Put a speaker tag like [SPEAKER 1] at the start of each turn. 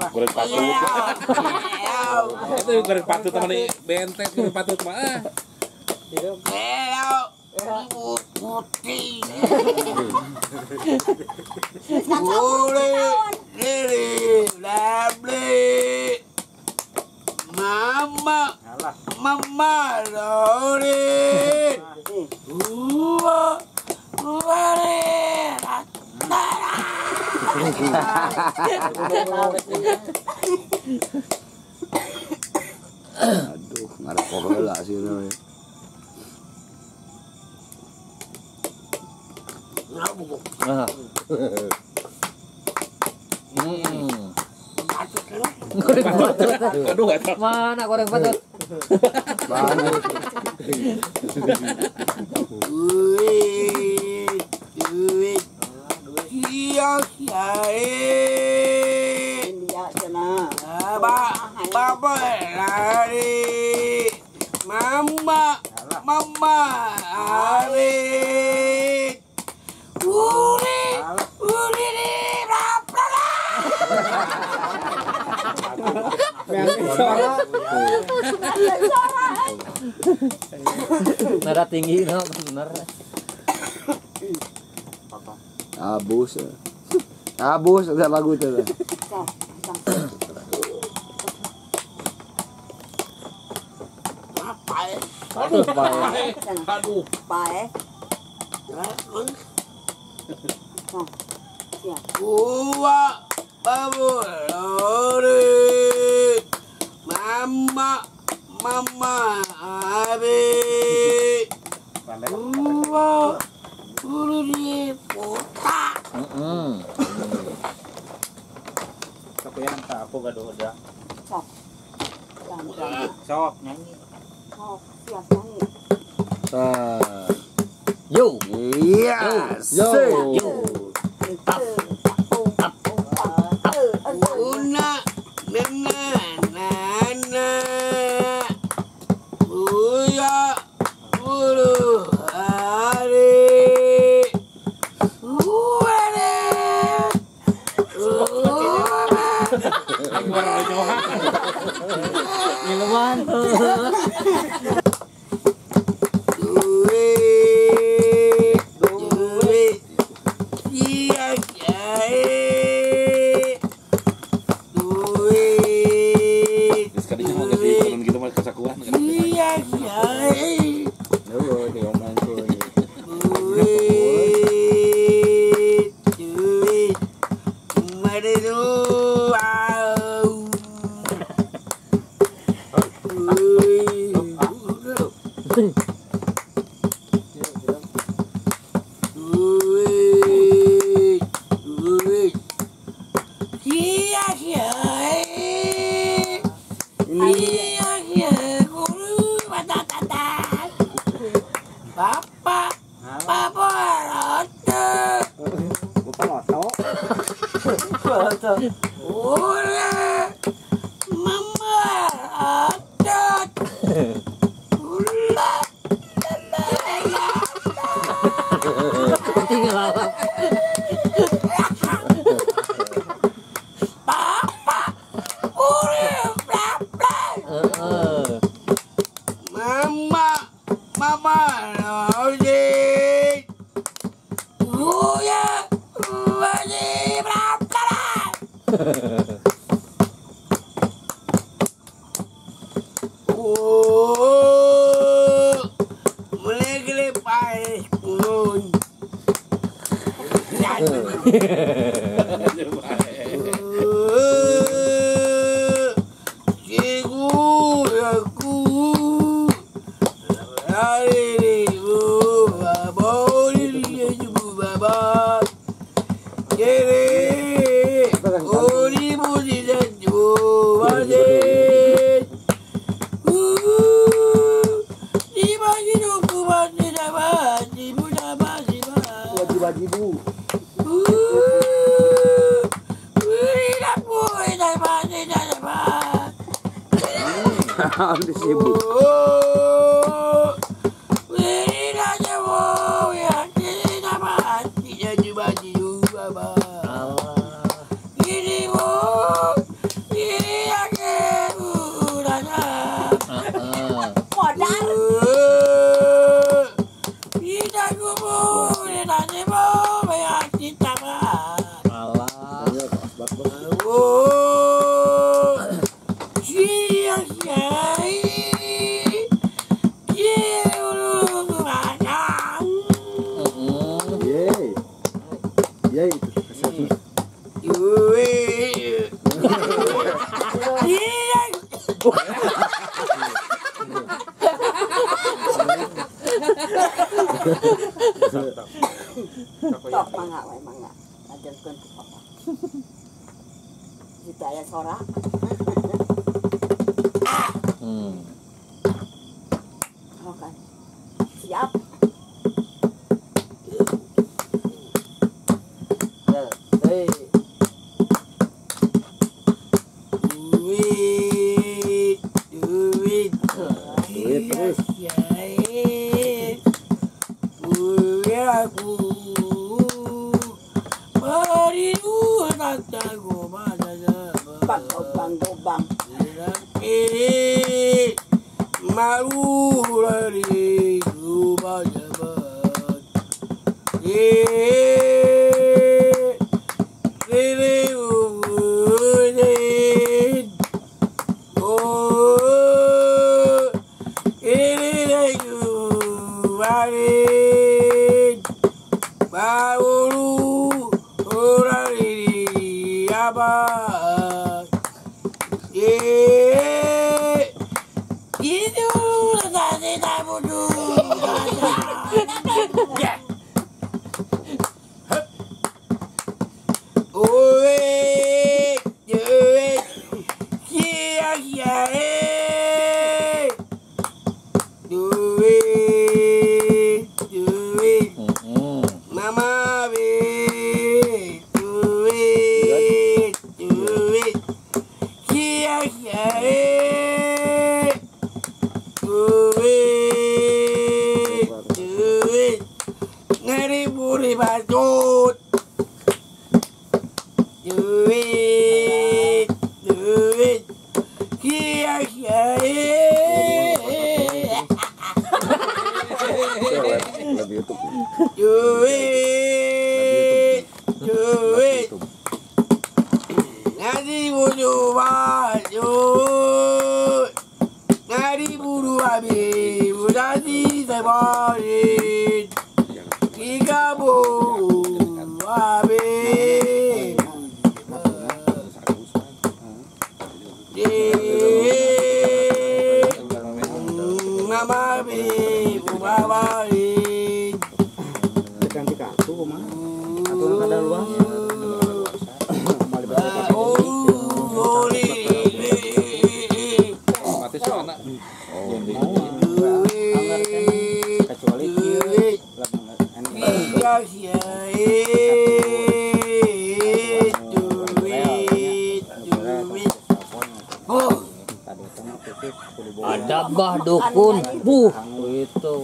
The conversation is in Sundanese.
[SPEAKER 1] Goreng patut. Itu goreng patut sama nih benteng goreng patut mah. Putih.
[SPEAKER 2] Mama, mama lori.
[SPEAKER 3] Aduh, ngarep heula sih.
[SPEAKER 1] Goreng patut. Aduh, enggak tahu.
[SPEAKER 4] Mana goreng patut?
[SPEAKER 3] Mana?
[SPEAKER 2] Duit, iya, Bapa lari, mama, mama lari, uri, uri,
[SPEAKER 4] nada tinggi no, bener.
[SPEAKER 3] Abus, abus ada lagu itu.
[SPEAKER 1] Aduh, aduh.
[SPEAKER 5] Pae.
[SPEAKER 2] Gua babu lori. Mama, mama abi. Gua uri puta.
[SPEAKER 6] Sok yang tak aku gaduh udah.
[SPEAKER 5] Sok.
[SPEAKER 6] Sok nyanyi.
[SPEAKER 5] Sok siap nyanyi.
[SPEAKER 4] Yo.
[SPEAKER 3] Yes.
[SPEAKER 4] Yo. Yo. Tap. Tap.
[SPEAKER 2] Una nana nana. Uya uru ari. Uare.
[SPEAKER 4] Ngiluman.
[SPEAKER 2] Duit, duit, iya, duit.
[SPEAKER 1] Sekalinya mau ganti turun gitu mah kesakuan.
[SPEAKER 2] Iya, iya. Duit, duit, mari duit, duit, iya, iya, iya, iya, guru, batatata, bapak, bapak, rote, bapak, ule, mama, rote, ula, la, la,
[SPEAKER 4] tinggal.
[SPEAKER 2] Papa, ure, bla, bla.
[SPEAKER 3] Sibuk.
[SPEAKER 5] Tok mangga we mangga. Ajarkeun ku papa. Jika aya sora. Oke. Siap.
[SPEAKER 4] Hey.
[SPEAKER 2] Duit.
[SPEAKER 3] Duit terus.
[SPEAKER 5] Bang,
[SPEAKER 2] malu lari
[SPEAKER 4] Ada bah dukun, buh itu.